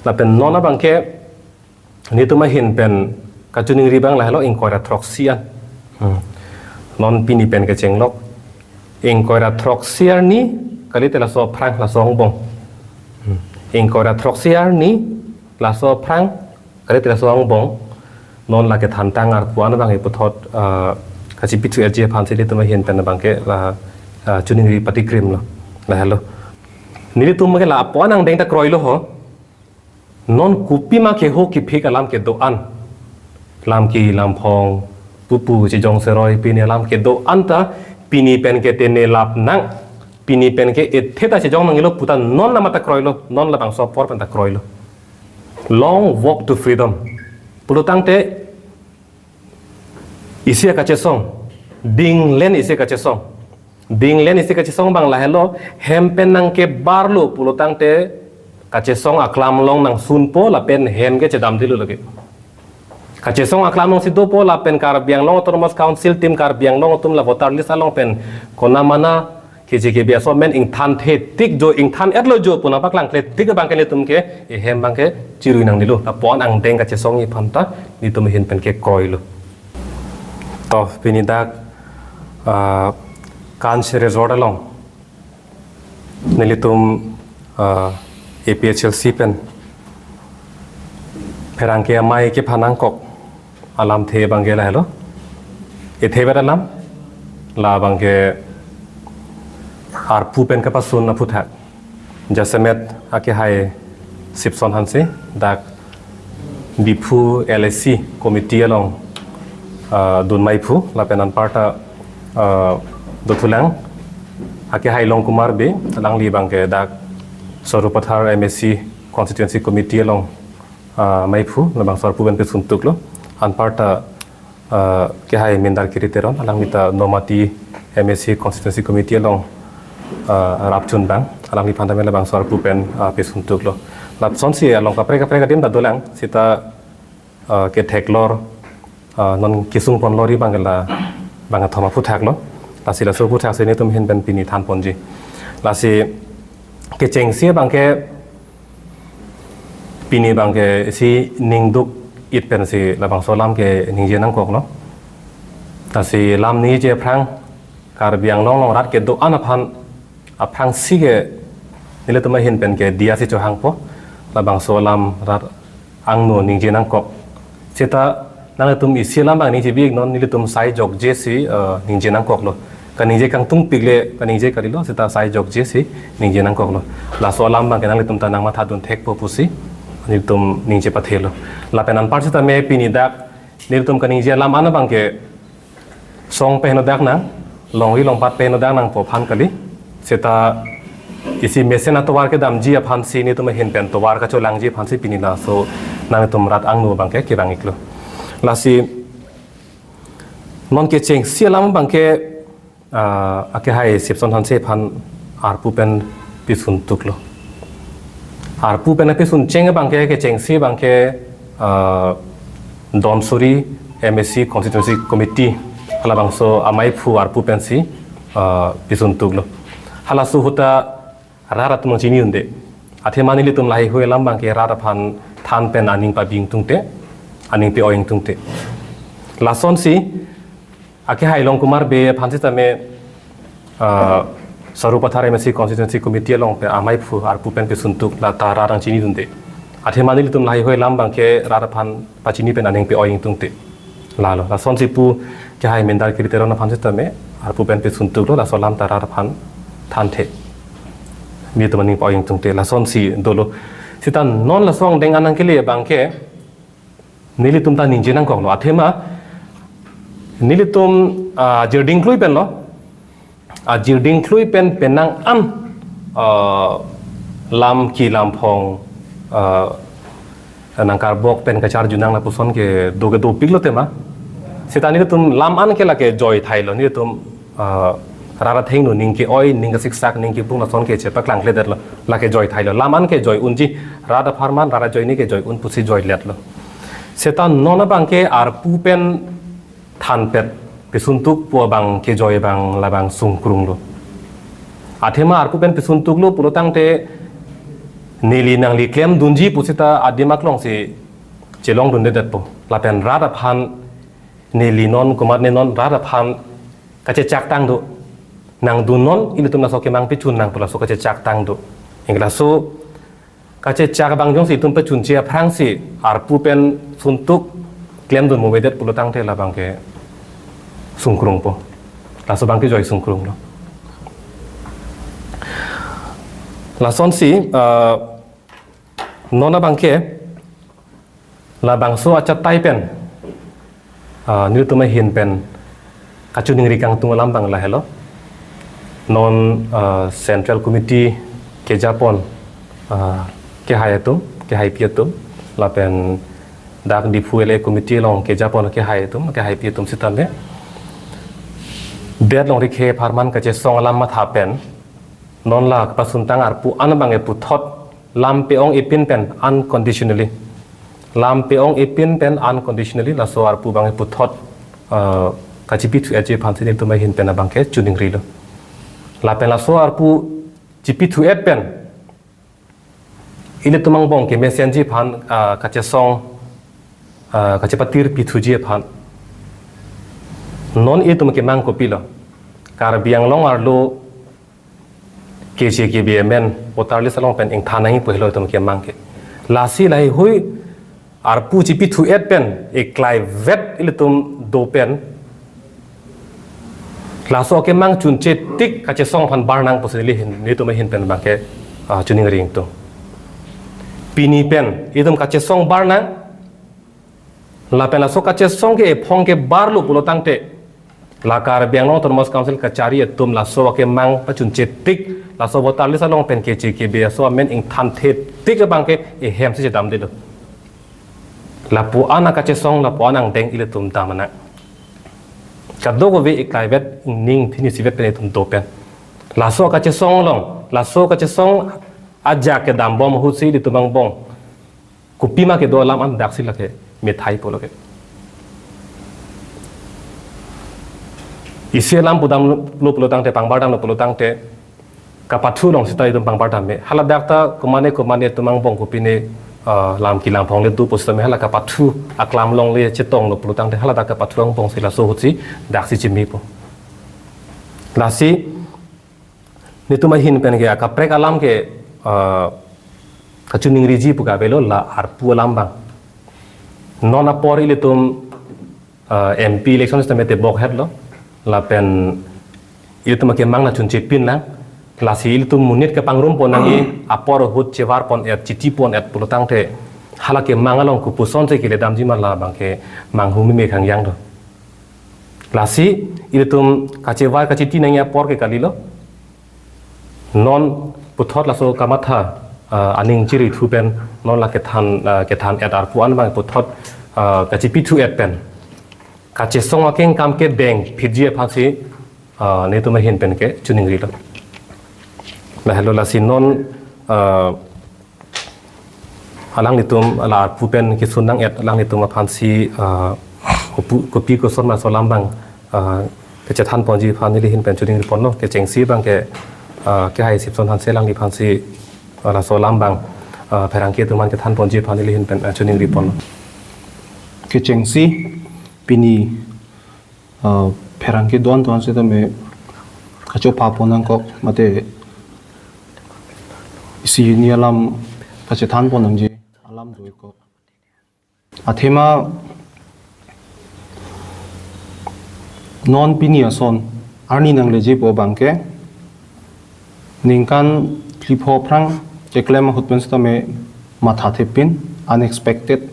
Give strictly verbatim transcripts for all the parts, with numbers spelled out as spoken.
Lapen non abangke nelitum ahin pen kachiningri abang lahelo ingkoi ra throksi an. Hmm. Non pini pen kechenglok. Ingkoi ra throksi arni kalite laso aphrang laso angbong. Hmm. Ingkoi ra throksi arni laso aphrang kalite laso angbong. Non lake thantang arpu an abang iputhot, ah, kachipithu eje aphan si nelitum ahin pen abangke la, ah, chiningri patikrim lo. Lahelo. Nelitum ke la apo-an angdeng ta kroilo ho. Non kopima keho kiphik alam kedo-an. Lam ki lam phong pupu chejong seroi pini alam kedo-an ta pini pen ke tene lap nang. Pini pen ke ethe ta chejong nanglo puta non nama ta kroilo, non labangso apor pen ta kroilo. Long walk to freedom. Pulotangte isi kachesong, dinglen isi kachesong. Dinglen isi kachesong abang lahelo, hem pen nangkebarlo pulotangte kachesong aklam along nangsunpo lapen hem ke chedamdelo lake. Kachesong aklam alongsi dopo lapen Karbi Anglong Autonomous Council tim Karbi Anglong atum la voter list along pen kona mana keje kebi aso men ingthan thetik jo, ingthan etlo jo pu nangpaklangkle tik abangke nelitum ke ehem abangke chirui nangnelo. Apo-an angdeng kachesongji aphan ta nelitum ahin pen ke kroilo. To pini dak, ah, Kanch Resort along nelitum, ah, A P H L C pen pherangke amei kephan nangkok alamthe abangke lahelo. Ethe ber alam labangke arpu pen kapasun aphuthak. Jasemet akehai Sipson Hanse dak Diphu L A C committee along, ah, dun meiphu lapen anparta, ah, dothulang akehai Longkumar Bey, alangli abangke dak Sarupathar M A C constituency committee along, ah, meiphu labangso arpu pen pesuntuklo. Anparta, ah, kehai Mindar Kiri Teron, alangli ta Nomati M A C constituency committee along, ah, rapchun abang, alangliphan tame labangso arpu pen, ah, pesuntuklo. Lapsonsi along kaprek kaprek adim ta dolang, seta, ah, ketheklor, ah, non kesung ponlor abangke la bang athom aphuthaklo. Lasi laso aphuthak si nelitum ahin pen pini thanponji. Lasi kechengsi abangke pini abangke isi ningduk-it pensi labangso alam keningje nangkoklo. Lasi lam ningjeji aphrang Karbi Anglong along rat kedo-an aphan aphrangsi ke nelitum ahin pen ke diya si chohangpo, labangso alam rat angno ningje nangkok. Seta nanglitum isi alam abang ningjebi-iknon, nelitum sai jokje si, eh, ningje nangkoklo. Kaningje kangtungpik le kaningje kalilo, seta sai jokje si ningje nangkoklo. Laso alam abangke nanglitum ta nangmathadun thekpo pusi nelitum ningje pathelo. Lapen anpar sitame pini dak nelitum kaningje alam an abangke song pehenodak nang, longri longpat pehenodak nangpo aphan kali. Seta isi mesen atovar kedamji aphansi nelitum ahin pen tovar kacholangji aphansi pini laso nangtum rat angno abangke kevang-iklo. Lasi non kechengsi alam abangke, ah, akehai Sipson Hanse aphan arpu pen pesuntuklo. Arpu pen pesuncheng abangke kechengsi abangke, ah, Donsuri M A C constituency committee halabangso ameiphu arpu pensi, ah, pesuntuklo. Halaso ahut ta rat atum nangchini un-e. Athema nelitum laheihui alam abangke rat aphan than pen aning pabi ingtungte, aning pe-oi ingtungte. Lasonsi akehai Longkumar Bey aphan sitame, ah, Sarupathar M A C constituency committee along pen ameiphu arpu pen pesuntuk, la ta rat nangchini un-e. Athema nelitum laheihui alam abangke rat aphan pachini pen aning pe-oi ingtungte. Lalo, lasonsi pu akehai Mindar Kiri Teron aphan sitame arpu pen pesuntuklo, laso alam ta rat aphan thanthe, nelitum aning pe-oi ingtungte, lasonsi dolo. Seta non laso angdeng an nangkele abangke nelitum ta ningje nangkoklo. Athema nelitum, ah, jirding klui penlo. Ah, jirding klui pen penang an, ah, lam ki lam phong, ah, nangkarbok pen kacharjunang lapuson ke do ke dopiklo tema. Seta nelitum lam an ke lake joi thailo, nelitum, ah, rat athengno ning ke-oi, ning kasiksak, ning kipung lason ke chepaklangkledetlo. Lake joi thailo. Lam an ke joi unji, rat apharman, rat ajoine ke joi un pusi joiletlo. Seta non abangke arpu pen thanpet pesuntuk pu abang kejoi abang labang sungkrunglo. Athema arpu pen pesuntuklo pulotangte Neli nangli klemdunji pusita adim aklongsi chelongdundedetpo. Lapen rat aphan neli non komatne non rat aphan kachechak tang do. Nangdunnon ilitum laso kemang pechun nangpo laso kachechak tang do. Anke laso kachechak abang jongsi itum pechunche aphrangsi arpu pen suntuk klemdun muvedet pulo tangte labangke sungkrungpo. Laso abangke joi sungkrunglo. Lasonsi, eh, non abangke labangso achatai pen, ah, nelitum ahin pen kachiningri kangtung alam abang lahelo. Non, ah, Central Committee kejapon, ah, kehai atum, kehaipi atum, lapen dak Diphu L A Committee along kejapon kehai atum, kehaipi atum sitame det longri khe apharman kachesong alam matha pen non la kapasuntang arpu an abangke puthot lam pe-ong-ipin pen unconditionally. Lam pe-ong-ipin pen unconditionally laso arpu abangke puthot, eh, kachipi thu-etji aphansi nelitum ahin pen abangke chiningrilo. Lapen laso arpu chipi thu-et pen ilitum angbong kemesenji aphan, eh, kachesong, eh, kachepatir pithuji aphan. Non itum kemang kopilo? Karbi Anglong arlo K J K B amen voter list along pen ingthan nangji pu helo itum kemang ke. Lasi laheihui arpu chipi thu-et pen eklaivet ilitum do pen laso kemang chunche tik kachesong aphan bar nang pusi neli hin, nelitum ahin pen abangke, ah, chiningri ingtung. Pini pen itum kachesong bar nang, lapen laso kachesong ke ephong ke barlo pulo tangte, la Karbi Anglong Autonomous Council kachari atum laso kemang pachunche tik, laso voter list along pen K J K B aso amen ingthanthe tik abangke ehem si chedamdelo. Lapu-an akachesong, lapu-an angdeng ilitum dam nang. Kadokave eklaivet, ingning thini isivet pen itum do pen. Laso kachesong along, laso kachesong ajak kedambom ahutsi ilitum angbong kopima kedo alam an daksi lake methai pulo ke. Isi alam pudamlo pulo tangte, pangbar damlo pulo tangte, kapathu along sita itum pangbar dam me. Hala dak ta komatne komatne itum angbong kopine, ah, lam kelang phong le do pusitame hala kapathu aklam along le chetonglo pulo tangte hala dak kapathu angbong si laso ahutsi daksi chimipo. Lasi nelitum ahin pen ke akaprek alam ke, ah, kachiningriji pu ke avelo la arpu alam abang. Non apor ilitum, ah, M P election sitame tebok hetlo. Lapen ilitum akemang nangchunchepin nang. Lasi ilitum monit kepangrumpon nangji apor ahut chevarpon-et, chitipon-et pulo tangte hala kemang along kopusonsi keledamji ma labangke manghumeme khangjang do. Lasi ilitum kachevai kachiti nangji apor ke kalilo. Non puthot laso kamatha, ah, aning chiri thu pen non la kethan, ah, kethan-et arpu an abang puthot, ah, kachipi thu-et pen kachesong akengkam kedeng phitji aphansi, ah, nelitum ahin pen ke chiningrilo. Lahelo lasi non, ah, alanglitum la arpu pen kesun nang-et alanglitum aphansi, ah, kopu-, kopi koson ma laso alam abang, ah, kachethanponji aphan neli hin pen chiningriponlo. Kechengsi abangke, ah, kehai Sipson Hanse alangli aphansi, ah, laso alam abang, ah, pherangke atum aphan kethanponji aphan neli hin pen, ah, chiningriponlo. Kechengsi pini, ah, pherangke do-an do-an sitame kachopapon nangkok mate isi hini alam kachethanpon nangji alam do-ik kok. Athema non pini ason arni nangleji pu abangke ningkan phli pho aphrang keklem ahut pen sitame mathathepin, unexpected.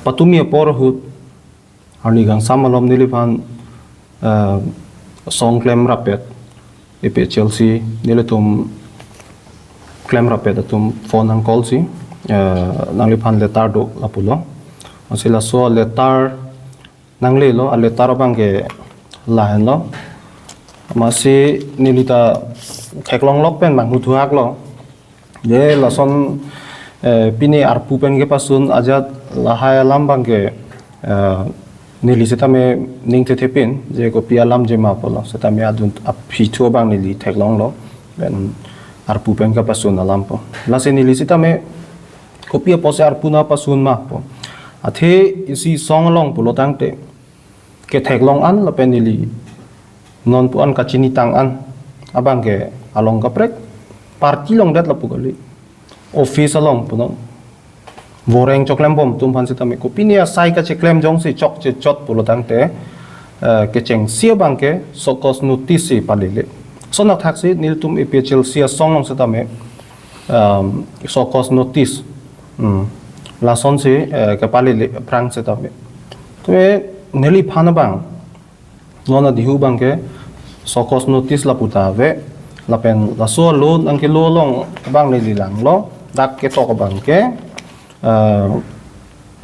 Patumi apor ahut arni kangsam malom neliphan, eh, song klemrap-et, A P H L C nelitum klemrap-et atum phone nang-call si, eh, nangliphan letter do lapulo. Ansi laso letter nanglelo, a letter abangke lahenlo. Amatsi nelita theklonglok pen manghuthuhaklo. Je lason, eh, pini arpu pen kepasun ajat lahai alam abangke, eh, neli sitame ning thethepin, je kopi alamji ma pulo, sitame adun aphi thu abang neli theklonglo. Pen arpu pen kapasun alam po. Lasi neli sitame kopi apotsi arpu nangpasun ma po. Athe isi song along pulo tangte ketheklong an lapen neli non pu an kachinitang an abang ke along kaprek party along det lapu kali. Office along punon. Voreng choklem bom atum aphan sitame kopine asai kacheklem jongsi chokche chot pulo tangte, eh, kechengsi abang ke show cause notice si palele. Lason athaksi nelitum A P H L C asong along sitame, um, show cause notice. Hmm. Lasonsi, eh, kepalele aphrang sitame. Tame neliphan abang non adihu abang ke show cause notice lapu ta ave. Lapen laso law nangkelo along abang neli langlo, dak ketok abang ke, eh,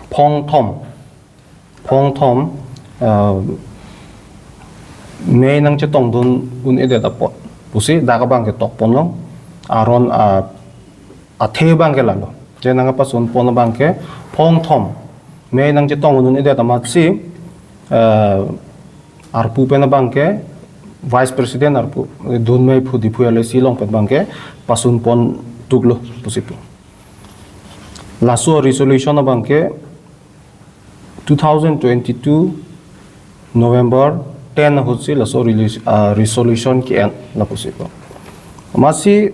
phongthom, phongthom, eh, mei nangchetongdun un-edet apot pusi dak abang ketok ponlo. Aron a athe abang ke lalo. Je nangpasun pon abang ke phongthom mei nangchetongdun un-edet amatsi, eh, arpu pen abang ke Vice President arpu, Dunmeiphu Diphu L A C along pen abang ke pasun pon tuklo pusi pu. Laso resolution abang ke two thousand twenty-two November ten ahutsi laso release, ah, resolution ke-en lapusi pu. Amatsi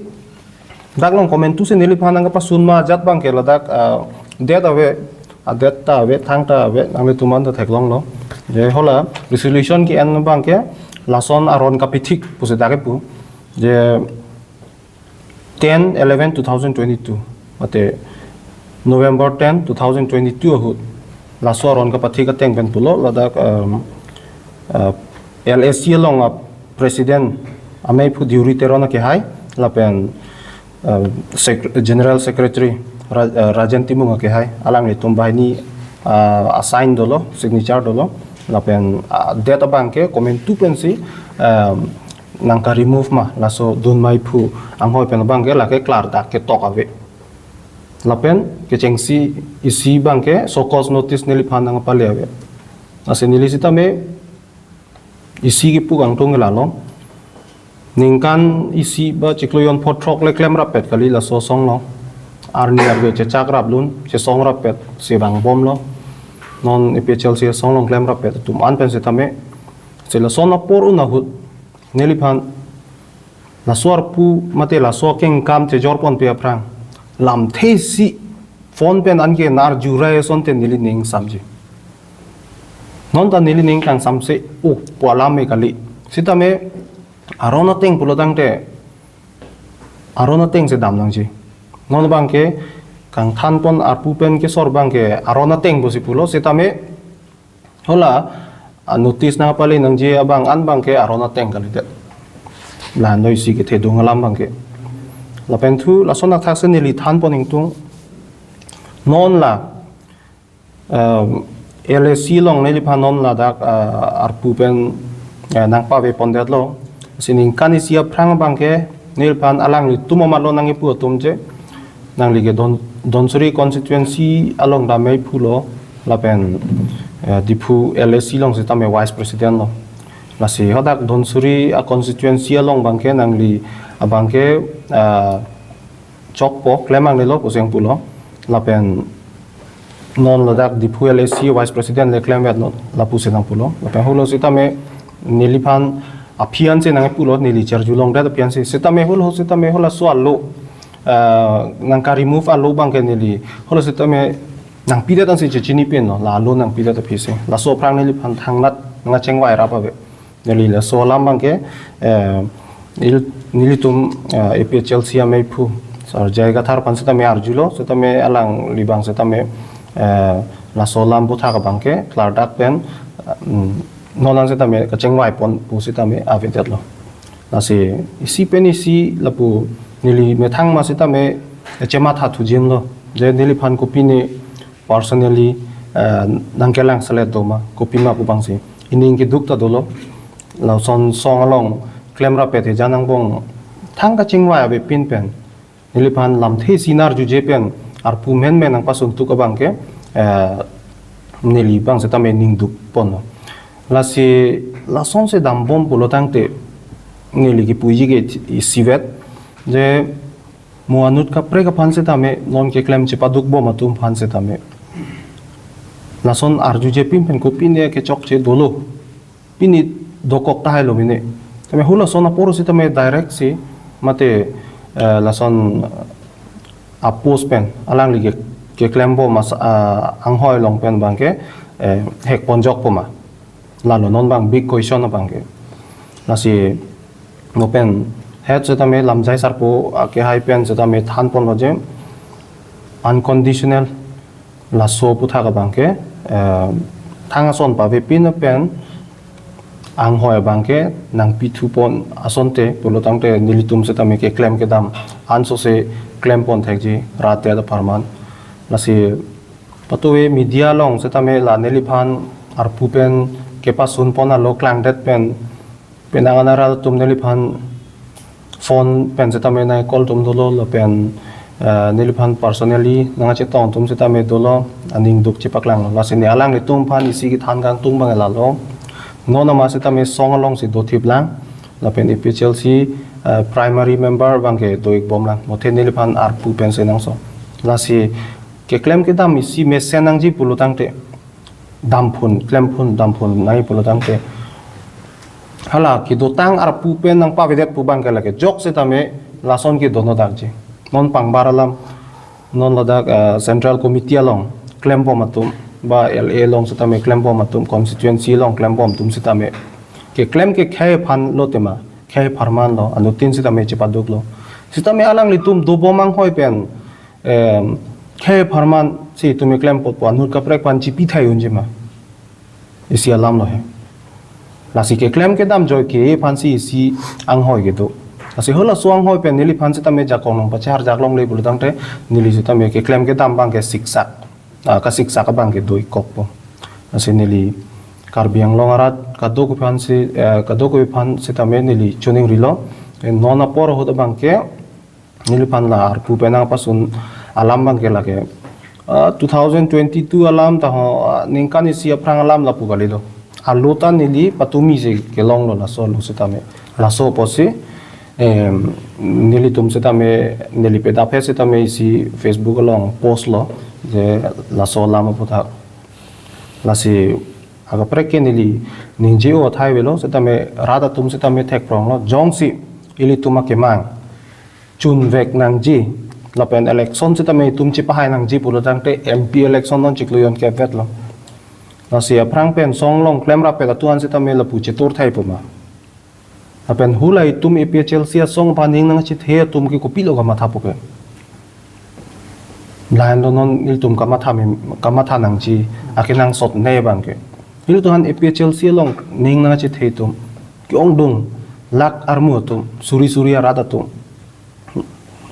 dak along komantusi neliphan nangpasun ma ajat abang ke ladak, ah, det ave, ah, det ta ave, thang ta ave, nanglitum an ta theklonglo. Je hala resolution ke-en abang ke lason aron kapithik pusi dak kepu. Je ten eleven two thousand twenty-two, mate November ten, two thousand twenty-two ahut laso aron kapathik ateng pen pulo, ladak, um, uh, L A C along a President ameiphu Deuri Teron akehai, lapen, uh, Sec-, General Secretary Ra-, uh, Rajen Timung akehai, alanglitum banghini, uh, assign dolo, signature dolo, lapen, uh, det abang ke komantu pensi, um, nangka remove ma laso Dunmeiphu anghoi pen abang ke lake klardak ketok ave. Lapen kechengsi isi abang ke show cause notice neliphan nangpale ave. Lasi neli sitame isi kepu kangtung ke lalo. Ningkan isi ba chiklo jon pho throk le klem rappet kali laso asong along. Arni arve chechak rap lun, chesong rappet, chevang bomlo. Non A P H L C asong along klem rappet atum an pen sitame. Si lason apor un ahut neliphan laso arpu mate laso akengkam chejor ponpe aphrang lamthe isi phone pen anke nar jurai asonte neli ning samji. Non ta neli ning kangsamse, oh, pu alam me kali. Sitame aron ateng pulo tangte aron ateng si dam nangji. Non abang ke kangthan pon arpu pen kesor abang ke aron ateng pusi pulo, sitame hala, ah, notice nangpale nangji abang an abang ke aron ateng kalidet. La noi isi kethedung alam abang ke. Lapen thu lason athaksi neli than pon ingtung. Non la, um, L A C along neliphan non ladak, ah, arpu pen, eh, nangpave pondetlo. Si ningkan isi aphrang abang ke neliphan alanglitum amatlo nangkipu atum je. Nangli ke Don-, Dhansiri constituency along dam meiphu lo, lapen, eh, Diphu L A C along sitame vice president lo. Lasi hadak Dhansiri a constituency along abang ke nangli abang ke, eh, chokpo, klem nangnelo pusi nangpulo. Lapen non ladak Diphu L A C vice president le klemvet non lapusi nangpulo. Lapen holo sitame neliphan aphi ansi nangpulo, neli cherjulongdet aphi ansi. Sitame holo sitame hala laso alo, ah, nangka remove alo abang ke neli holo sitame nangpidet ansi chechini pen lo, la alo nangpidet aphisi. Laso aphrang neliphan thangnat nangkachengvai rap ave. Neli laso alam abang ke, eh, il-, nelitum, eh, A P H L C ameiphu Sar J I Kathar aphan sitame arjulo, sitame alangli abang sitame, eh, laso alam aputhak abang ke klardak pen, mm, non an sitame kachengvai pon pu sitame avedetlo. Lasi isi pen isi lapu neli methang ma sitame chematha thujinlo. Je neliphan kopine personally, eh, nangkelang selet doma, kopima pu abangsi. Ining keduk ta dolo. Lason song along klem rappet hejan angbong thang kachingvai avepin pen. Neliphan lamthe isi nar juje pen arpu menmen nangpasun tuk abang ke, eh, neli abang sitame ning duk pon. Lasi lasonsi dambom pulo tangte neli kipuji ke isivet. Je mo anut kaprek aphan setame non keklem chepaduk bom atum aphan setame lason arjuje pin pen kopine kechokche dolo. Pini dokok tahai lo mine. Tame hula son apor setame direct si mate, eh, lason a-post pen alangli ke, keklem bom as, ah, anghoi along pen abangke, eh, hek ponjok poma. Lalo non abang big question abangke. Lasi mo pen het setame lamjai sarpo akehai pen setame than ponlo je unconditional laso aputhak abangke, eh, thang ason pavepin pen anghoi abangke nangpithu pon asonte pulotangte nelitum setame keklem kedam ansose klem pon thekji rat det apharman. Lasi patuve media along setame la neliphan arpu pen kepasun pon alo klangdet pen penang an arat atum neliphan phone pen setame nang call atum dolo lapen, eh, neliphan personally nangchetong atum setame dolo, aning duk chepaklanglo. Lasi ne alanglitum aphan isi kethan kangtung abang lalo. Non ama setame song alongsi dothip lang. Lapen A P H L C, eh, primary member abangke do-ik bom lang. Mothe neliphan arpu pen se nangso. Lasi keklem kedam isi mesen nangji pulotangte damphun, klemphun, damphun nai pulotangte. Hala kedotang arpu pen nangpavedet pu abangke lake jok setame lason kedo no dakji. Non pangbar alam, non ladak, eh, Central Committee along klem bom atum, ba L A along setame klem bom atum, constituency along klem bom atum setame keklem ke khei aphan lo tema, khei apharman lo, anuttin setame chepaduk lo. Setame alanglitum dobom anghoi pen, em, khei apharman si tumi klem potpo anut kaprek aphan chipi thai unji ma. Isi alam lo he. Lasi keklem kedam joi ke aphan si isi anghoi kedo. Lasi halaso anghoi pen neliphan setame jakong nangpachehar jaklongle pulotangte neli setame keklem kedam abangke siksak. Ah, kasiksak abangke do-ik kokpo. Lasi neli Karbi Anglong arat kadokave aphan si, eh, kadokave aphan setame neli choningrilo. Eh, non apor ahut abangke neliphan la arpu pen nangpasun alam abangke lake, ah, two thousand twenty-two alam ta ho, ah, ningkan isi aphrang alam lapu kalilo. Alo ta neli patumi si kelonglo laso alo setame. Laso apotsi, em, nelitum setame, neli pedap he setame isi Facebook along post lo, je laso alam aputhak. Lasi akaprek ke neli ningje-o athai avelo, setame rat atum setame thekprong lo, jongsi ilitum akemang chunvek nangji, lapen election setame itum chepahai nangji pulotangte M P election non chiklo jon kepvet lo. Lasi aphrang pen song along klemrap pet atuan setame lapu chetur thai puma. Lapen hula itum A P H L C asong aphan ning nangchethe atum ke kopilo kamatha puke. Lain lo non ilitum kamatha mem-, kamatha nangji akenangsot ne abangke. Ilitum aphan A P H L C along ning nangchethe atum ke-ongdung lak armu atum, suri suri arat atum.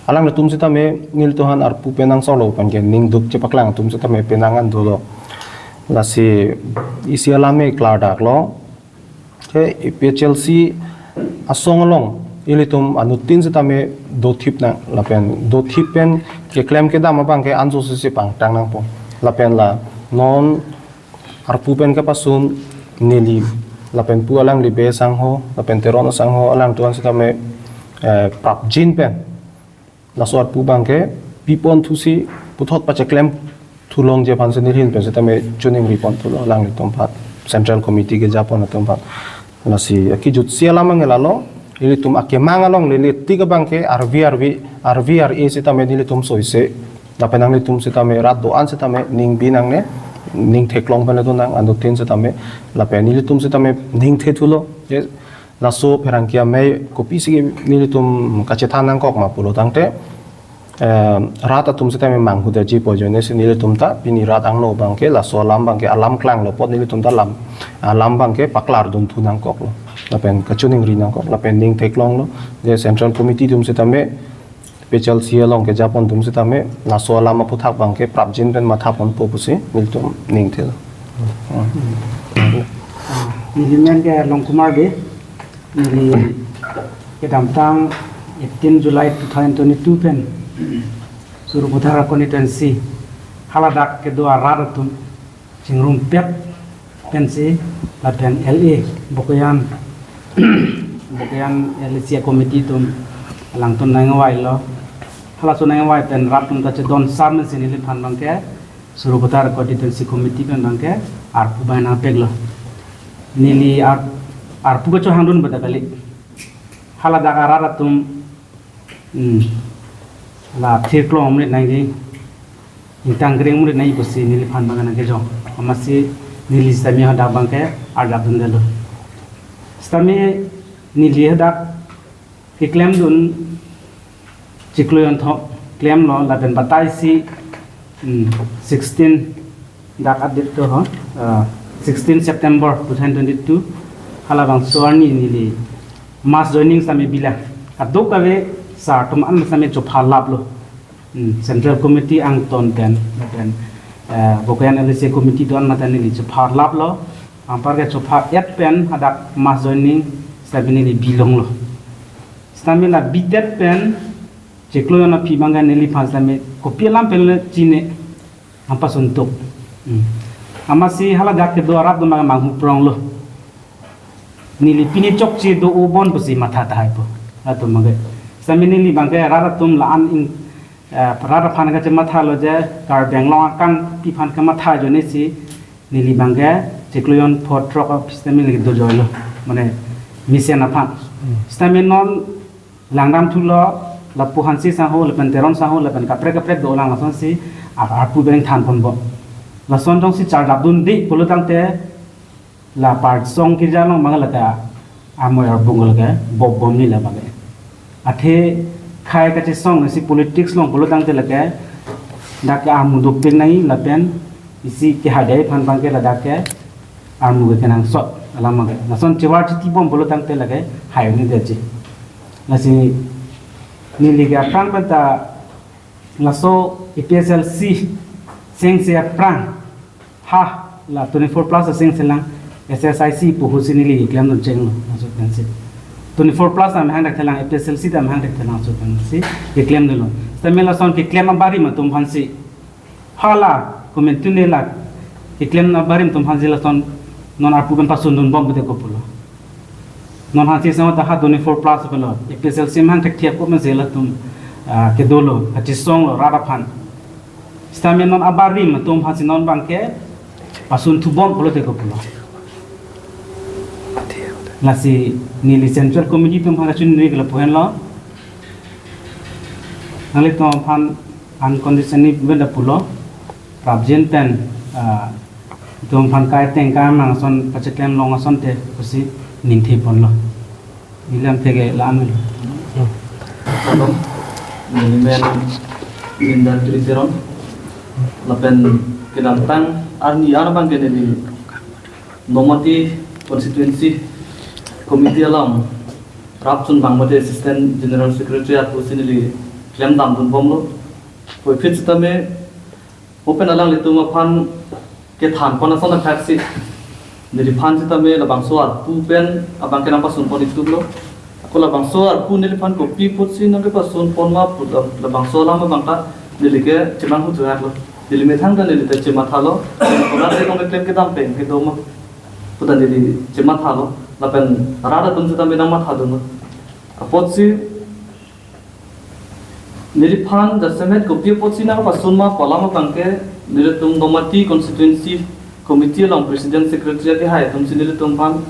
Alanglitum setame nelitum aphan arpu pen nangsolo abangke ning duk chepaklang atum setame penang an dolo. Lasi isi alam ke klardak lo. Ke A P H L C asong along ilitum anuttin setame dothip nang lapen dothip pen keklem kedam abangke ansose pangtang nangpo. Lapen la non arpu pen kepasun neli lapen pu alangli Bey asangho lapen Teron asangho alangtum setame, eh, prapjin pen laso arpu abangke pipon thusi puthot pacheklem thulongji aphan si nelihin pen setame choningripon thulo alanglitum aphan, Central Committee kejapon atum aphan. Lasi akejutsi alam anke lalo, ilitum akemang along lele tik abangke arvi arvi arvi ar-e setame nelitum soise. Lapen nanglitum setame rat do-an setame ning bi nangne, ning theklong pen le do nang anuttin setame. Lapen nelitum setame ning the thulo. Je laso pherangke amei kopisi ke nelitum kachethan nangkok ma pulotangte, eh, rat atum setame manghudaji pu ajoine si nelitum ta pini rat angno abangke laso alam abangke alam klanglo apot nelitum ta alam, alam abangke paklar dun thu nangkoklo. Lapen kachoningri nangkok, lapen ning theklonglo. Je Central Committee atum setame A P H L C along kejapon atum setame laso alam aputhak abangke prapjin pen mathaponpo pusi nelitum ning thelo. Hmm. Neli men ke Longkumar Bey, neli kedamtang eighteen July two thousand twenty-two pen Sarupathar constituency haladak kedo arat atum chingrumpet pensi lapen L A Bokajan, Bokajan L A C committee atum Alangtum nangvailo. Halaso nangvai pen rat atum ta chedon sar mensi neliphan abangke Sarupathar Constituency Committee pen abangke arpu bai nangpeklo. Neli ar, arpu kechohangdun bata kali. Haladak arat atum, hmm, la thirklong amrit nangji, ingtang kring amrit nangji pusi neliphan abangke nangkejong. Amatsi neli sitame hadak abangke arjapdundetlo. Sitame neli hadak keklemdun chiklo jonthom klemlo lapen bataisi, hmm, sixteen dak update to ho, ah, sixteen September two thousand twenty-two, halabangso arni neli mass joining sitame bilang. Kadokave sar atum an sitame chopha laplo. Hmm, Central Committee angton pen, pen, eh, Bokajan L A C Committee do-an mate neli chopha laplo. Anparke chopha-et pen hadak mass joining sitame neli bilonglo. Sitame la bidet pen chiklo jon aphi abangke neliphan sitame kopi alam pen le chine, nangpasuntok. Hmm. Amatsi haladak kedo arat atum abangke manghu pronglo. Neli pini chokche do-o bon pusi matha tahai po. Atum abangke. Sitame neli abangke rat atum la-an in, eh, rat aphan kachemathalo je Karbi Anglong akangpi aphan kamatha ajoinesi neli abangke chiklo jon pho throk aphi sitame neli dojoilo. Mane mesen aphan. Hmm. Sitame non Langram thulo, lapu Hanse sangho, lapen Teron sangho, lapen kaprek kaprek dolang lasonsi, ar, arpu pen thanponbom. Lason jongsi charjapdunde pulotangte, la parsong kirja along abang lake, amoi arbung lake, bobomni la abang. Athe khai kachesong si politics along pulotangte lake, dak ke armu dopik nangji lapen, isi kehadai aphan abangke ladak ke, armu ke kenangsot alam abangke. Lason chevar chitibom pulotangte lake, hai-un-edetji. Lasi neli ke aphrang pen ta laso A P H L C sengse aphrang ha la twenty-four plus sengselang S S I C puhusi neli keklemdun chenglo laso pensi. Twenty-four plus amahang dak thelang A P H L C ta amahang dak thelang laso pensi keklemdunlo. Sitame lason keklem abarim atum aphansi hala komantu ne la keklem abarim atum aphansi lason non arpu pen pasundunbom pute kopulo. Non Hanse sangho ta ha twenty-four plus pulo. A P H L C amahang thekthe ako mensi latum, ah, kedolo, kachesonglo rat aphan. Sitame non abarim atum aphansi non abangke pasunthubom pulote kopulo. Lasi neli Central Committee atum aphan kachini neli ke lapu henlo. Nanglitum aphan unconditionally benda pulo. Prapjin pen, ah, itum aphan kai teng kai mang ason pacheklem long asonte pusi ningtheponlo. Ilam theke la-an lo. Hello. Neli men Linda Triteron. Lapen kedamtang arni an abangke neli Nomati Constituency Committee along rap chunbang mate Assistant General Secretary ako si neli klemdamdunbomlo. Puvoiphit sitame mo pen alanglitum aphan kethanpon ason athaksi neliphan sitame labangso arpu pen abangke nangpasunpon itumlo. Ako labangso arpu neliphan kopi apotsi nangkepasunpon ma pu labangso alam abang ta neli ke chemanghu thuhaklo. Neli methang ta neli ta chemathalo. Korat le nong keklem kedam pen kedo ma pu ta neli chemathalo. Lapen rat atum sitame nangmathadunlo. Apotsi neliphan jasemet kopi apotsi nangpasun ma pu alam abangke nelitum Nomati Constituency Committee along President Secretary akehai atumsi nelitum aphan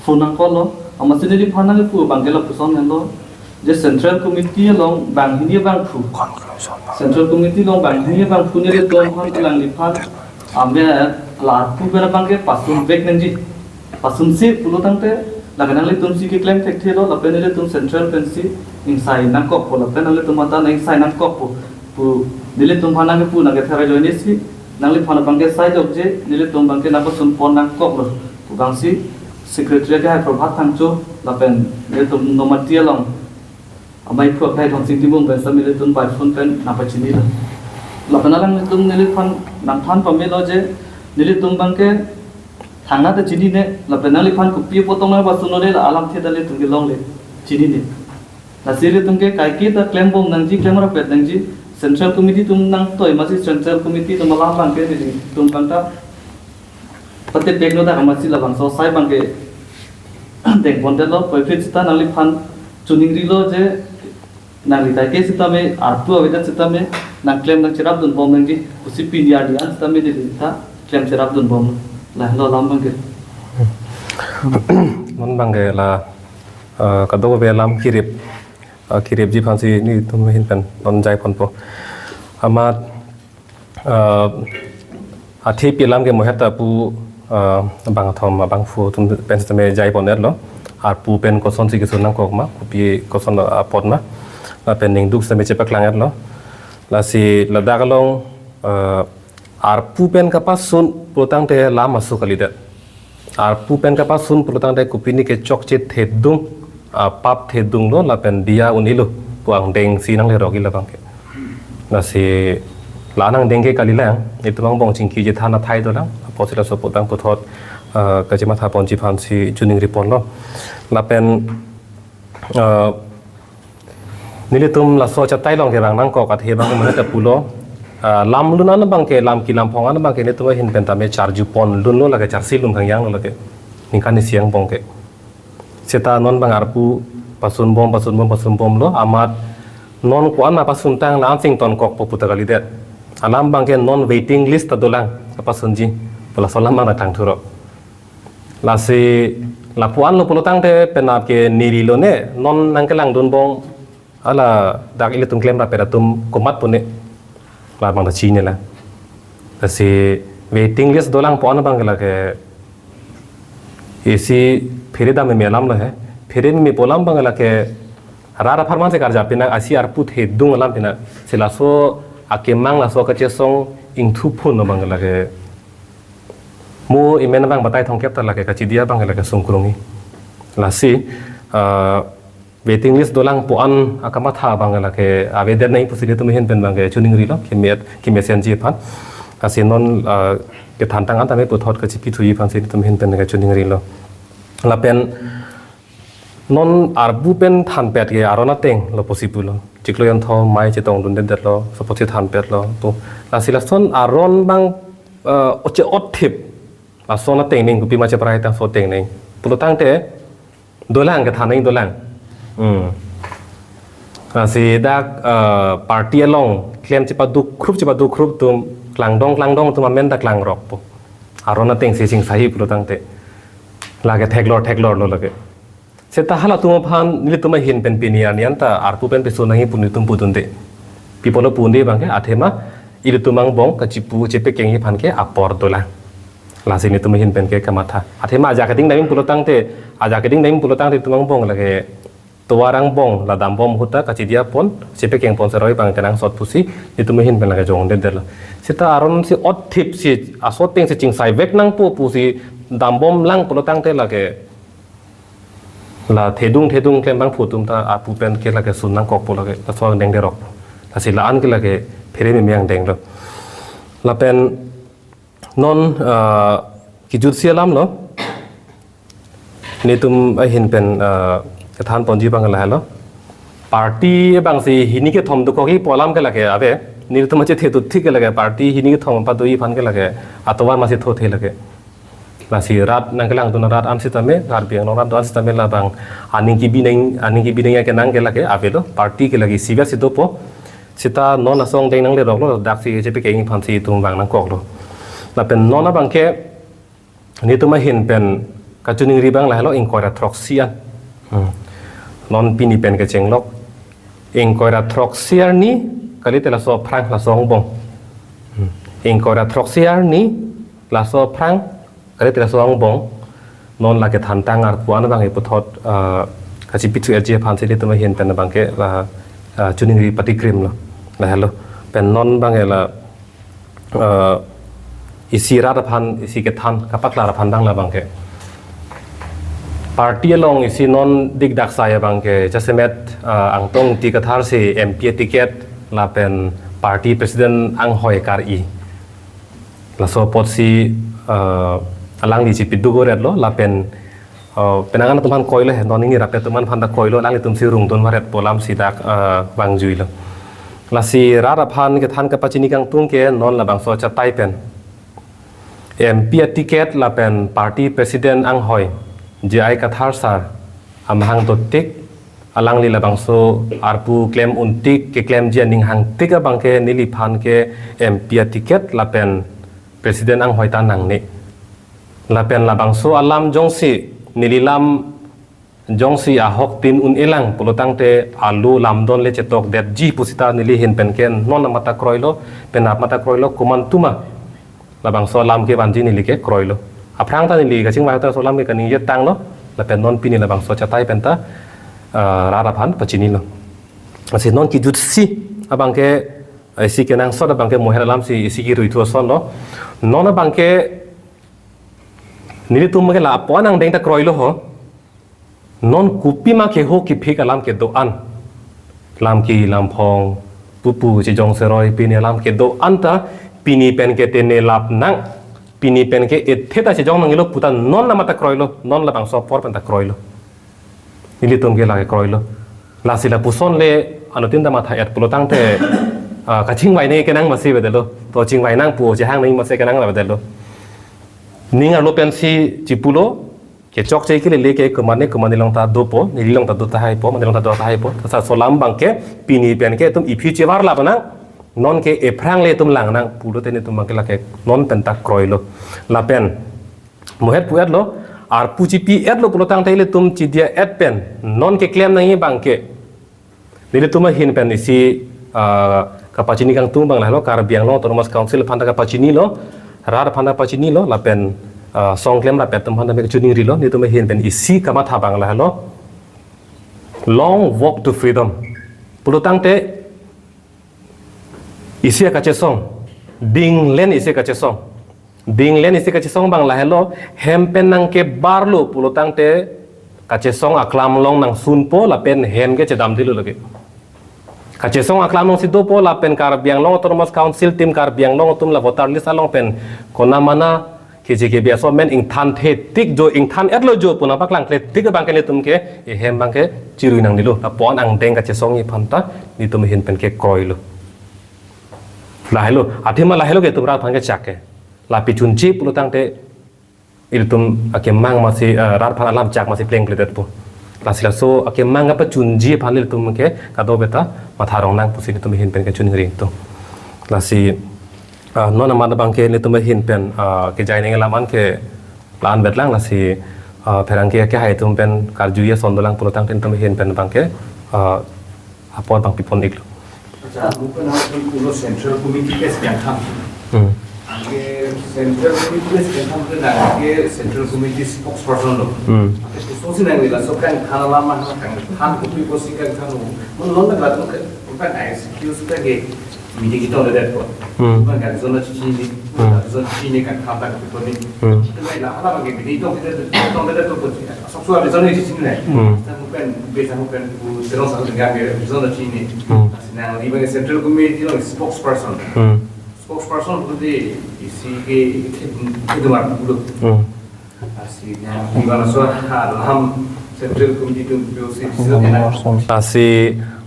phone nangkoklo. Amatsi neliphan nangkepu abangke lapuson henlo. Je Central Committee along banghini bangphu. Central Committee along banghini bangphu nelitum aphan alangliphan ame la arpu pen abangke pasunvek nangji. Pasunsi pulotangte, lake nanglitumsi keklem thekthelo, lapen nelitum Central pensi ingsai nangkokpo, lapen nanglitum ata nang ingsai nangkokpo pu nelitum aphan nangkepu nangkether ajoinesi, nangliphan abangke sai jokje, nelitum abangke nangpasunpon nangkoklo pu abangsi Secretary akehai Prabhat Thangcho, lapen nelitum Nomati along amei phu akhai Dhonsing Timung pen sitame nelitum by phone pen nangpachinilo. Lapen alanglitum neliphan nangthan pamelo je nelitum abangke thangnat ta chinine, lapen nangliphan kopi apot tong nangpasunlo le la alamthe ta nelitum kelongle chinine. Lasi nelitum ke kaike ta klembom nangji, klem rapet nangji, Central Committee atum nangtoi masi Central Committee atum alam abangke nelitum abang ta patepeklo dak amatsi labangso sai abangke dengpondetlo, puvoiphit sita nangliphan chiningrilo je Nangli ta ke sitame arpu avedet sitame nangklem nangcherapdunbom nangji, pusi pini arni an sitame neli ta klem cherapdunbom. Lahelo alam abangke. Non abangke la, eh, kadokave alam kirip, eh, kiripji aphansi nelitum ahin pen non jaiponpo. Amat, eh, athe pi alam ke mohet ta pu, eh, bangkethom abangphu atum pen sitame jaipon-etlo. Arpu pen kosonsi kesun nangkok ma, kopi koson apot ma, lapen ningduk sitame chepaklang-etlo. Lasi ladak along, eh, arpu pen kapasun pulotangte lam aso kalidet. Arpu pen kapasun pulotangte kopine ke chokche thedung, ah, pap thedunglo lapen diya un-elo pu angdengsi nanglerok-i labangke. Lasi la-an angdeng ke kalilang, itum angbong chingki chethan athai dolang, apotsi laso apot abang puthot, ah, kachemathaponji aphansi choningriponlo. Lapen, ah, nelitum laso achatai along kevang nangkok athe abang mane ta pulo. Ah, lam lun an abangke, lam kelam phong an abangke nelitum ahin pen tame charjuponlunlo lake, charsilun kangyanglo lake. Ningkan isi angbong ke. Seta non abang arpu pasunbom, pasunbom, pasunbomlo, amat non ko-an ma pasuntang la-an singtonkokpo puta kalidet. Alam abangke non waiting list ta dolang, kapasunji. Pu laso alam abang ta klangthurok. Lasi lapu-anlo pulotangte penap ke neli lone, non nangkelangdunbom ala dak ilitum klemrappet atum komat pune, labang ta chinine la. Lasi waiting list dolang pu-an abangke lake isi phere dam meme alamlo he. Phere meme pu alam abangke lake rat apharman si karjap pinang, isi arpu thedung alam pinang. Si laso akemang, laso kachesong ingthuphun abangke lake mo amen abang batai thomkep ta lake kachidi abangke lake sungkrung-i. Lasi, ah, waiting list dolang pu-an akamatha abangke lake avedet nangji pusi nelitum ahin pen abangke choningrilo, keme-et, kemesenji aphan. Lasi non, ah, kethantang an tame puthot kachipithuji aphansi nelitum ahin pen lake choningrilo. Lapen non arpu pen thanpet ke aron atenglo pusi pulo. Chiklo jonthom amei chetongdundedetlo, sopo si thanpetlo pu. Lasi lason aron abang, eh, oche otthip. Lason ateng nangji, kopima cheprai ta laso ateng nangji pulotangte dolang, kethan nangji dolang. Hmm. Lasi dak, eh, party along klem chepaduk khrup, chepaduk khrup atum, klangdong klangdong atum amen ta klangrokpo. Aron atengsi chingsaiji pulotangte lake theklor theklorlo lake. Seta halatum aphan nelitum ahin pen pini arni an ta arpu pen peso nangji pu nelitum pudunde. Pi apotlo pu-unde abangke, athema ilitum angbong kachipu chepekengji aphan ke apor dolang. Lasi nelitum ahin pen ke kamatha. Athema ajak keding dam pulotangte, ajak keding dam pulotangte itum angbong lake tovar angbong la dambom ahut ta kachidi apon, chepekengpon seroi abang kenangsot pusi nelitum ahin pen lake jongdedetlo. Seta aron si otthipsi, laso atengsi chingsaivek nangpo pusi dambomlang pulotangte lake la thedung thedung klem abangphu atum ta arpu pen ke lake sun nangkokpo lake, laso angdeng derok. Lasi la-an ke lake phere meme angdenglo. Lapen non, ah, kejutsi alamlo. Nelitum ahin pen, ah, kethanponji abang lahelo. Party abangsi hini kethom dokokji pu alam ke lake ave. Nelitum achethe tutthi ke lake party hini kethom pado-i aphan ke lake atovar masi thothe lake. Lasi rat nangkelangdun arat an sitame, Karbi Anglong rat do-an sitame labang aning kebi nang, aning kebi nangji akenang ke lake avelo, party ke lake isivet si dopo. Seta non laso angdeng nangleroklo, daksi chepekengji aphansi itum vang nangkoklo. Lapen non abangke nelitum ahin pen kachiningri abang lahelo, ingkoi ra throksi an. Hmm. Non pini pen kechenglok. Ingkoi ra throksi arni, kalite laso aphrang laso angbong. Hmm. Ingkoi ra throksi arni, laso aphrang, kalite laso angbong. Non lake thantang arpu an abangke puthot, ah, kachipithu-etji aphansi nelitum ahin pen abangke la, ah, chiningri patikrimlo. Lahelo. Pen non abangke la, ah, isi rat aphan, isi kethan kapaklar aphan abang labangke. Party along isi non dikdak sai abangke jasemet, ah, Angtong Ingti Kathar si M P a ticket lapen party president anghoi kar-i. Laso apotsi, ah, alangli chipiduk-oretlo lapen, ah, penang an atum aphan koilo he, non ingnirap atum aphan ta koilo, alanglitum si rungdun varet pu alamsi dak, ah, vangjuilo. Lasi rat aphan kethan kapachini kangtung ke non labangso achatai pen M P a ticket lapen party president anghoi J I Kathar sir amahang dotik Alangli labangso arpu klem untik keklemji aning hangtik abangke neliphan ke M P a ticket lapen president anghoi ta nangne. Lapen labangso alam jongsi neli lam jongsi ahok tin un-elang pulotangte alo lamdon le chetokdetji pusita neli ahin pen ke non amat ta kroilo, penap amat ta kroilo, komantu ma labangso alam kevanji neli ke kroilo. Aphrang ta neli kachingvai ahut ta laso alam ke kaningje tanglo, lapen non pini labangso achatai pen ta, ah, rat aphan pachinilo. Lasi non kejutsi abangke, eh, isi kenangsot abangke moher alamsi isi kerui thu asonlo. Non abangke nelitum ke lapu-an angdeng ta kroilo ho. Non kopima keho kephik alam kedo-an, lamki lamphong, pupu chejong seroi pini alam kedo-an ta pini pen ke tene lap nang, pini pen ke ethe ta chejong nanglo puta non amat ta kroilo, non labangso apor pen ta kroilo. Nelitum ke lake kroilo. Lasi lapuson le anuttin ta matha-et pulotangte, ah, kachingvai nangji kenang masi avedetlo. To chingvai nang pu chehang nangji masi kenang avedetlo. Ning arlo pensi chipulo, kechokche kelele ke komatne komatne along ta dopo, neli along ta do tahaipo, mane along ta do tahaipo. Lasi laso alam abangke pini pen ke itum iphi chevar lap nang, non ke ephrang le itum lang nang pulote nelitum abangke lake non pen ta kroilo. Lapen mohet pu-etlo, arpu chipi-etlo pulotangte ilitum chidia-et pen non keklem nangji abangke nelitum ahin pen isi, ah, kapachini kangtung abang lahelo, Karbi Anglong Autonomous Council aphan ta kapachinilo, rat aphan ta pachinilo, lapen, ah, song klem rapet atum aphan ta me kachiningrilo, nelitum ahin pen isi kamatha abang lahelo, long walk to freedom. Pulotangte isi kachesong, dinglen isi kachesong. Dinglen isi kachesong abang lahelo, hem pen nangkebarlo pulotangte kachesong aklam along nangsunpo lapen hem ke chedamdetlo lake. Kachesong aklam alongsi dopo lapen Karbi Anglong Autonomous Council tim Karbi Anglong atum la voter list along pen kona mana keje kebe aso men ingthan the tik jo, ingthan-etlo jo pu nangpaklangkle tik abangke nelitum ke ehem abangke chirui nangnelo. Lapu-an angdeng kachesongji aphan ta nelitum ahin pen ke kroilo. Lahelo, athema lahelo ke itum rat aphan kechak ke. La pachunji pulotangte ilitum akemang masi, eh, rat aphan alam chak masi plengkledetpo. Lasi laso akemang kapachunji aphan ilitum ke kadokave ta matha rong nang pusi nelitum ahin pen kachiningri tung. Lasi, ah, non amat abangke nelitum ahin pen, ah, kejai nangji alam an ke la-an vetlang lasi, ah, pherangke akehai atum pen karjuji ason dolang pulotangte nelitum ahin pen abangke, ah, apor abang pipon-iklo. Accha, mungkin aku punya Central Committee ke sedang ham. Hmm. Anke Central Committee ke sedang ham ke nangke Central Committee spokesperson lo. Hmm. Anke khusus si nangke laso kangthan alam mah kangthan kopi kosi kangthan lo. Mun non nang latung ke bukan excuse ke meeting itu ada deh kok. Hmm. Bukan kan zona cici ni, Hmm. zona cici ni kangthan tak kopi kopi. Hmm. Itu baiklah, apa bagi meeting itu kita itu ada tuh. Sok suara di sana di sini nih. Hmm. Saya bukan, biasa bukan, bu, terus aku dengar dia, di sana sini. Hmm. Nangli abang Central Committee along spokesperson. Hmm. Spokesperson itu di isi ke, ke, ke luar dulu. Hmm. Lasi nangli abang so alam Central Committee itu P O C di sana. Lasi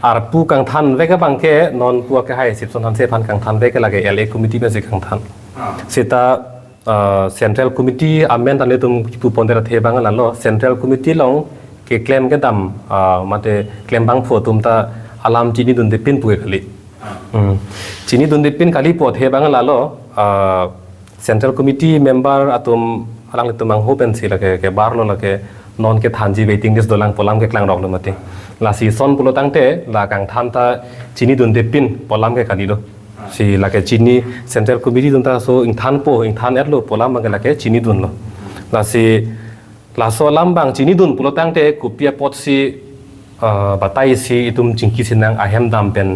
arpu kangthanvek abangke non pu akehai Sipson Hanse aphan kangthanvek lake L A Committee pensi kangthan. Ah. Seta, ah, Central Committee amen ta nelitum kipu pondet athe abang lalo, Central Committee along keklem kedam, ah, mate klembangphu atum ta alam chinidundepin pu ke kali. Hmm. Chinidundepin kali pu athe abang lalo, ah, Central Committee member atum alanglitum angho pensi lake kebarlo lake non kethanji waiting list dolang pu alam keklangroklo mati. Lasi son pulotangte la kangthan ta chinidundepin pu alam ke kalilo. Si lake chini Central Committee atum ta so ingthanpo, ingthan-etlo pu alam abangke lake chinidunlo. Lasi laso alam abang chinidun pulotangte kopi apotsi, eh, batai si itum chingki sinang ahem dam pen,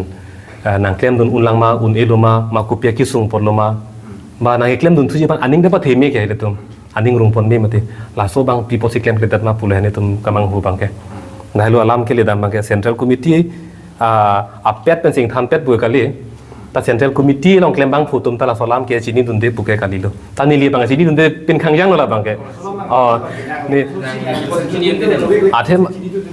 eh, nangklemdun unlang ma, un-elo ma, ma kopi akesung apotlo ma, ba nangkeklemdun thuji aphan aning ta patheme ke ilitum. Aning rungpon me mati. Laso abang pi apotsi klemkledet ma pu lahen itum kamanghu abangke. Lahelo alam kele dam abangke Central Committee, ah, apet pensi ingthanpet pu kali. Ta Central Committee along klembangphu atum ta laso alam ke chinidunde pu ke kalilo. Ta neli abang chinidundepin khangjanglo labangke. Oh, ne. Athe,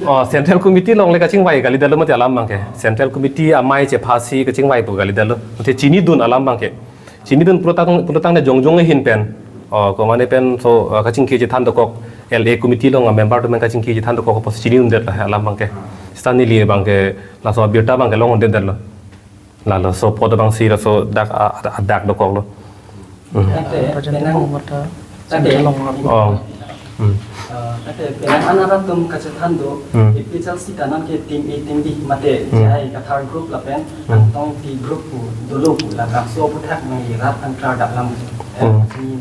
oh, Central Committee along le kachingvai kalidetlo mati alam abangke. Central Committee amei chephasi kachingvai pu kalidetlo. Mati chinidun alam abangke. Chinidun pulotang, pulotangte jongjong ahin pen. Oh, komane pen so, uh, kachingki chethan dokok L A Committee along a member atum kachingki chethan dokok apotsi chinidundet la alam abangke. Seta neli abangke laso abirta abangke longdedetlo. Lalo so apot abangsi laso dak a, a, adak dokoklo. Hmm. Ante, Rajan penang, Tepung Mata, ante, Sinjalong Lapu. Oh. Hmm. Eh, ante, penang an arat atum kachethan do, Hmm. APHLC ta nonke team A, team B, mate Hmm. J I Kathar group lapen Hmm. Angtong Ingti group pu, dolo pu, labangso aphuthak nangli rat antar dak lam. Eh, Hmm. Ini.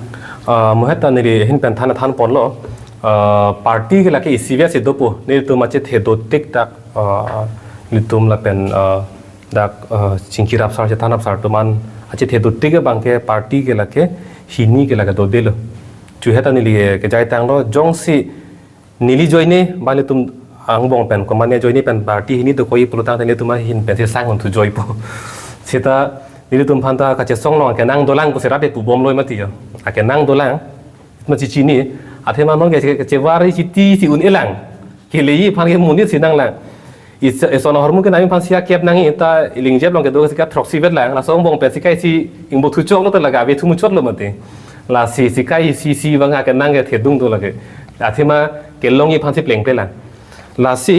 Eh, muhet ta neli ahin pen than than ponlo. Eh, party ke lake isivet si dopo. Nelitum achethe dotik dak, eh, nelitum lapen, eh, dak, eh, chingki rapsar chethan rapsar atum an achethe dotik abangke party ke lake hini ke lake dodelo. Chuhet ta neli ke, kejai tanglo, jongsi neli ajoine ba nelitum angbong pen, komatne ajoine pen party hini dokok-i pulotangte nelitum ahin pensi sang unthu joipo. Seta nelitum aphanta kachesong along akenang dolang pusi rat pu bomlo mati jo. Akenang dolang. Mati chini, athema nonke che, chevari chiti si un-elang. Keleji aphan ke monit si nanglang. Is, ison ahormu ke nami aphansi akep nangji ta ilingjep along kedo si kathroksi vetlang. Laso angbong pensi kaisi ingbo thuchoklo ta laga ave thu muchotlo mati. Lasi si kaisi si abang akenang kethedung do lake. Athema kelongji aphansi plengplelang. Lasi,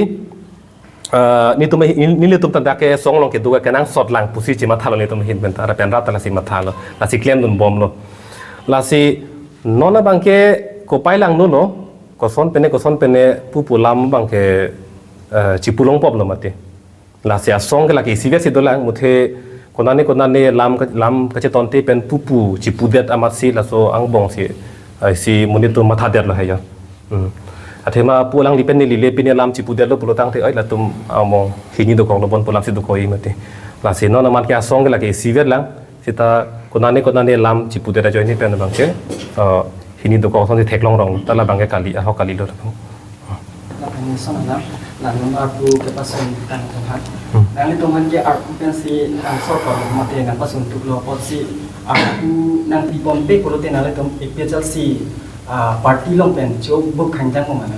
eh, nelitum, nelitum ta dak kesong along kedo kenangsot lang pusi chemathalo nelitum ahin pen ta, pen rat ta lasi mathalo. Lasi klemdun bomlo. Lasi non abangke kopai langdunlo, koson pene, koson pene pupu lam abangke, eh, chipulong poplo mati. Lasi asong ke lake isivet si dolang, muthe konane konane lam ke, lam kachetonte pen pupu chipudet amatsi laso angbong si, eh, si monit atum mathadetlo hai jo. Hmm. Athema pu alangli pen neli le pine lam chipudetlo pulotangte, oi, latum among hini dokoklo bon pu lamsi dokok-i mati. Lasi non amat ke asong ke lake isivet lang, seta konane konane lam chipudet ajoine pen abangke, eh, hini dokok asonsi theklong rong, ta labangke kali, ahok kalilo. Lapen ison alam, la non arpu kepasun tang tanghan. Hmm. Nanglitum aphan ke arpu pensi angsor kor mate nangpasun tuklo apotsi arpu nangpiponpe pulote nanglitum APHLC, ah, party along pen chobuk khangjang ko mana?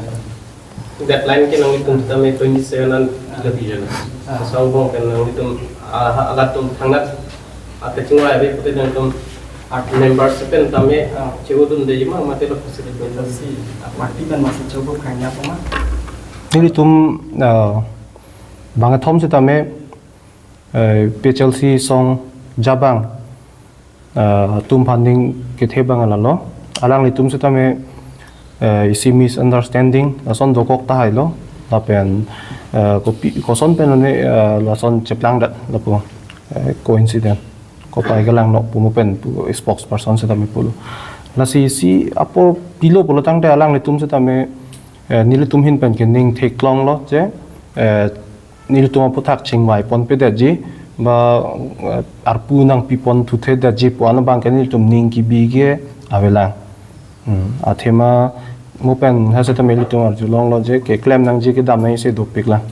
Deadline ke nanglitum tame twenty-seven an Ah. Lagi jana. Ah. Asong angbong pen nanglitum, ah, ha-, halatum thangnat ate chingvai ave pute nangtum art members pen tame Ah. Cheudunde ma mate lo facility. Lasi, ah, party pen masi chobuk khanya pama. Nelitum, ah, bangkethom setame, eh, APHLC asong jabang, ah, atum aphan ning kethe abang lalo. Alanglitum setame, eh, isi misunderstanding lason dokok tahailo. Lapen, eh, kopi, koson pen lone, eh, lason cheplangdet lapu, eh, coincidence. Kopai kelang nok pu mo pen pu spokesperson setame pulo. Lasi isi apor pilo pulotangte alanglitum setame, eh, nelitum ahin pen ke ning theklonglo je, eh, nelitum aphuthak chingvai ponpedetji, ba, eh, arpu nangpipon thuthedetji pu an abangke nelitum ning kebi ke avelang. Hmm, athema mo pen ha setame nelitum arjulonglo je keklem nangji kedam nangji si dopiklang.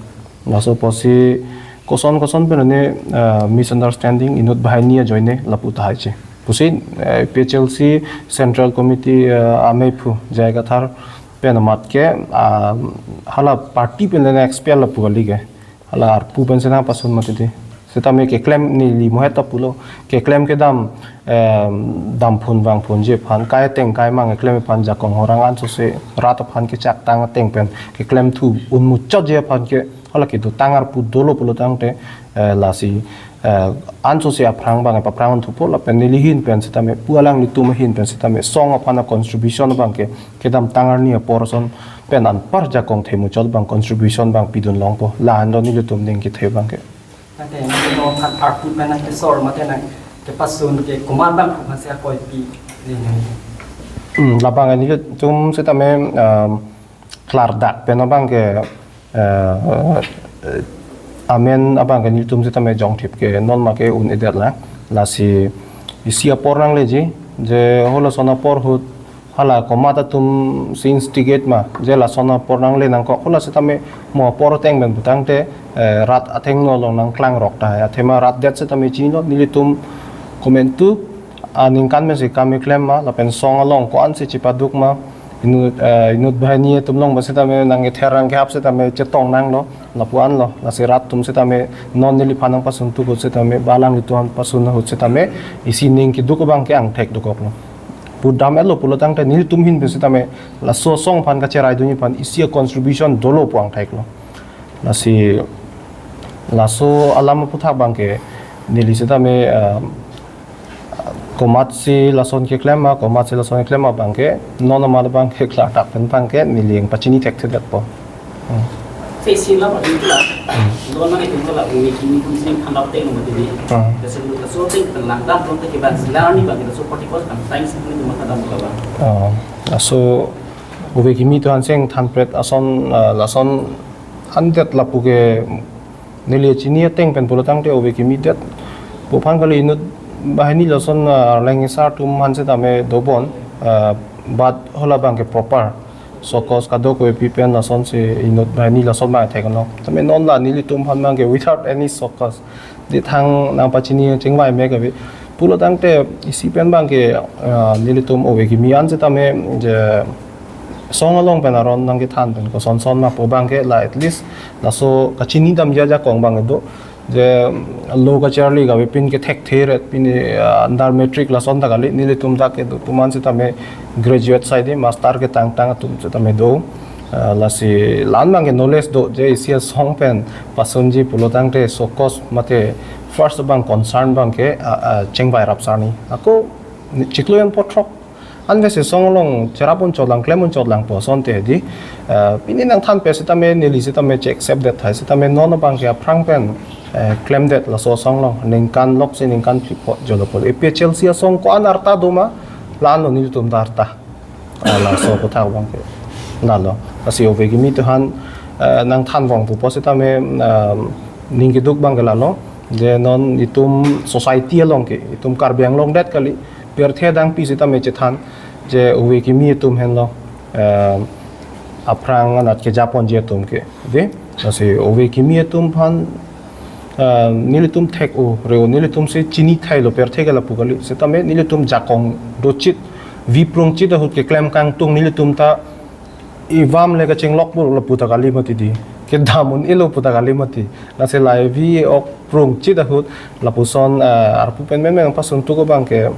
Laso apotsi koson koson pen ne, eh, misunderstanding inut banghini ajoine lapu tahai che. Pusi, eh, APHLC Central Committee, eh, amephu J I Kathar pen amat ke, ah, hala party pen ne expel lapu kali ke. Hala arpu pensi nangpasun mati di. Setame keklem neli muhet ta pulo. Keklem kedam, em, damphun vangphunji aphan, kai ateng kai mang keklem aphan jakong horang ansose rat aphan kechaktang ateng pen keklem thu un muchotji aphan ke hala kedotang arpu dolo pulotangte, eh, lasi, eh, ansose aphrang abang paphrang thupo lapen neli ahin pen setame pu alanglitum ahin pen setame asong aphan a-contribution abangke kedamtang arni apor ason pen anpar jakong themuchot abang contribution abang pidunlongpo. La-an do nelitum ning kethe abangke. Tangte nangtum aphan arpu pen nangkesor mate nangkepasun ke komat abang aphan si akoipi ri nang. Hmm, labang nelitum setame, um, klardak pen abangke, eh, amen abangke nelitum setame jongthip ke non ma ke un-edet la. Lasi isi apor nangleji, je halason apor ahut hala komat atum si instigate ma, je lason apor nangle nangkok, hala setame mo apor ateng pen putangte, eh, rat athengno along nangklangrok tahai. Athema rat det setame chinilo, nelitum komantu aningkan pensi kam keklem ma, lapen asong along ko-ansi chipaduk ma, inut, eh, inut banghini atum along ba setame nangkether nangkehap setame chetong nanglo, lapu anlo, lasi rat atum setame non neliphan nangpasun tukut setame, ba alanglitum aphan pasun ahut setame, isi ning keduk abangke angthek dokoklo. Pudam-etlo pulotangte nelitum ahin pen setame, laso asong aphan kacheraidunji aphan isi a-contribution dolo pu angtheklo. Lasi laso alam aputhak abangke neli sitame, ah, komatsi lason keklem ma, komatsi lason keklem ma abangke, non amat abangke klardak pen abangke neli nangpachini thekthedetpo. Hmm. Sesi la ba itu la. Lo na itu la uni kini kun sing khandap teng ma tini. Hmm. Laso laso teng pen langdam tong te ke ban selar ni bang laso particle kan science ni tu mata dam ka ba. Oh, laso ove kimi atum aphan sing thanpret ason, ah, lason andet lapu ke neli chini ateng pen pulo tangte ove kimi det. Pu aphan kali inut banghini lason, ah, Arleng asar atum aphan sitame dobom, ah, but hala abangke proper show cause kadokave pen lasonsi inut banghini lason abang thek no. Tame non la nelitum aphan abangke without any show cause. Di thang nangpachini chingvai me kave. Pulo tangte isi pen abangke, ah, nelitum ove kimi an sitame je song along pen aron nangkethan pen koson son ma pu abangke la at least laso kachini damji ajakong abang do. Je lo kacharli kave pin ke thekthe ret pin, ah, under matric lason ta kali nelitum dak kedo atum an sitame graduate side master ketangtang atum sitame do. Ah, lasi la-an abangke knowledge do je isi asong pen pasonji pulo tangte show cause mate first abang concern abangke, ah, ah, chingvai rap sarni. Ako ni chiklo jon phongo throk anvet si song along cherap un chotlang, klem un chotlang pu asonte di, ah, pini nangthanpet sitame neli sitame che-accept det tahai sitame non abangke aphrang pen, eh, klemdet laso asong along ningkan lok si ningkan phli phongo jolo pu. A P H L C asong ko-an arta do ma, la-an lo nelitum ta arta. Ah, laso aputhak abangke. Lalo. Lasi ove kimi atum aphan, eh, nangthan vong pupo sitame, ah, ning keduk abangke lalo. Je non itum society along ke, itum Karbi Anglong det kali, pirthe adang pi sitame chethan, je ove kimi atum henlo, eh, aphrang anat kejaponji atum ke. Di, lasi ove kimi atum aphan, ah, nelitum thek-o, re-o, nelitum si chini thailo pirthe ke lapu kali. Sitame nelitum jakong dochit, vi prungchit ahut keklem kangtung nelitum ta ivam le kachinglok pu lapu ta kali mati di. Kedam un-elo pu ta kali mati. Lasi la vi ok prungchit ahut lapuson, ah, arpu pen menmen pasun tu ko abangke,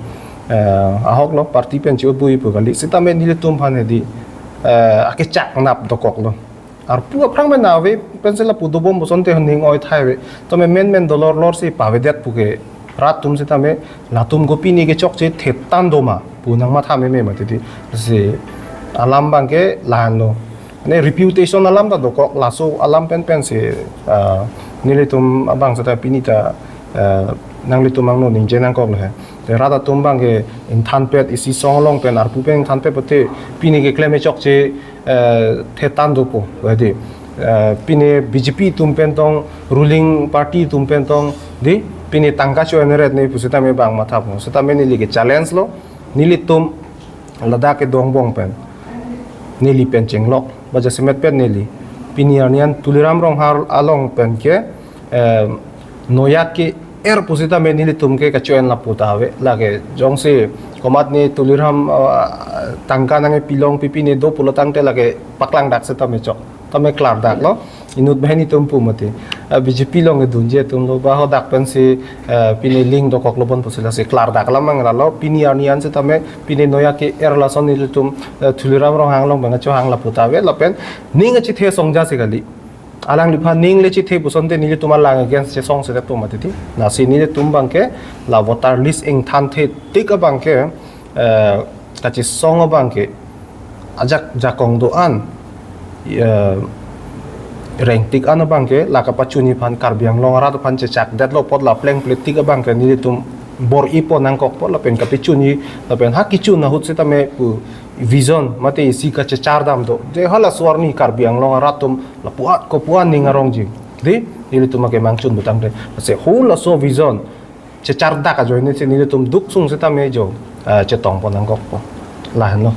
ah, ahok lo party pen chi-o bui pu kali. Sitame nelitum aphan di, ah, akechak nap dokoklo. Arpu aphrang pen ave pensi lapu dobom pu asonte ning oi thai ave. Tame menmen dolor lor si pavedet pu ke rat atum sitame latum ko pini kechokche thetan do ma pu nangmatha meme mati di. Si alam abangke la-an lo. Ne reputation alam ta dokok laso alam pen pensi, ah, nelitum abang seta pini ta, ah, nanglitum angno ningje nangkoklo he. Te rat atum abangke ingthanpet isi song along pen arpu pen ingthanpet pute pini keklem kechokche, eh, thetan dopo, wadi. Eh, pini B J P atum pen tong, ruling party atum pen tong, di, pini tangka cho-en ret ne pu sitame bang mathapo. Sitame neli ke challenge lo, nelitum ladak kedo angbong pen. Neli pen chenglok, ba jasemet pen neli. Pini arni an Tuliram Ronghang along pen ke, eh, noyak ke-er pu sitame nelitum ke kacho-en lapu ta ave. Lake jongsi komatne Tuliram, ah, tangka nangkepi longpi pine do pulo tangte lake paklangdak sitame chok. Tame klardaklo. Inut banghini atum pu mati. Ah, B J P along kedunji atum lo ba hadak pensi, ah, pine link dokoklo bon pusi lasi klardak alam mang lalo. Pini arni an sitame pine noyak ke-er lason nelitum, ah, Tuliram Ronghang along bang kachohang lapu ta ave lapen ning kachethe songja si kali. Alangliphan ning le chethe pu asonte nelitum alang against chesong sedet pu mati di. Lasi nelitum abangke la voter list ingthanthe tik abangke, eh, kachesong abangke ajak jakong do-an, eh, rengtik an abangke la kapachunji aphan Karbi Anglong arat aphan chechakdetlo apot la plengple tik abangke nelitum bor-ipo nangkokpo lapen kapachunji lapen ha kechun ahut sitame pu vision mate isi kachechar dam do. Je halaso arni Karbi Anglong arat atum lapu-an kopu-an ning arongji. Di, nelitum akemang chun pu tangte. Lasi halaso vision chechardak ajoine si nelitum duk sung sitame jo, ah, chetongpo nangkokpo. La-anlo.